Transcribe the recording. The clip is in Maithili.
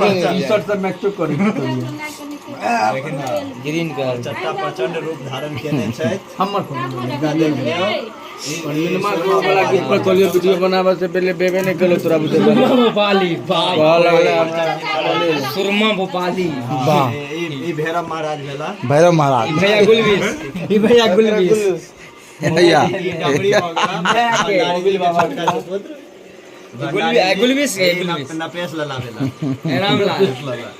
देखिए टी शर्ट सब मैचो करै छै। ग्रीन कलर चट्टा प्रचंड रूप धारण केने छथि। हमर फोन हिनका देख लियौ। मिनमा वाला गीत पर कहलियो वीडियो बनाबे से पहले बेबे नहीं कलो तोरा बुझे भोपाली। कहऽ लगलै। सुरमा भोपाली। वाह। ई भैरव महाराज भेला। भैरव महाराज। भैया गुलबीस, ई भैया गुलबीस। भैया। ई डबरी भऽ गेला भंडारी जी के छोटका सुपुत्र। गुलबीस के ई गुलबीस। नपेश लला भेला। रामलाल। लला।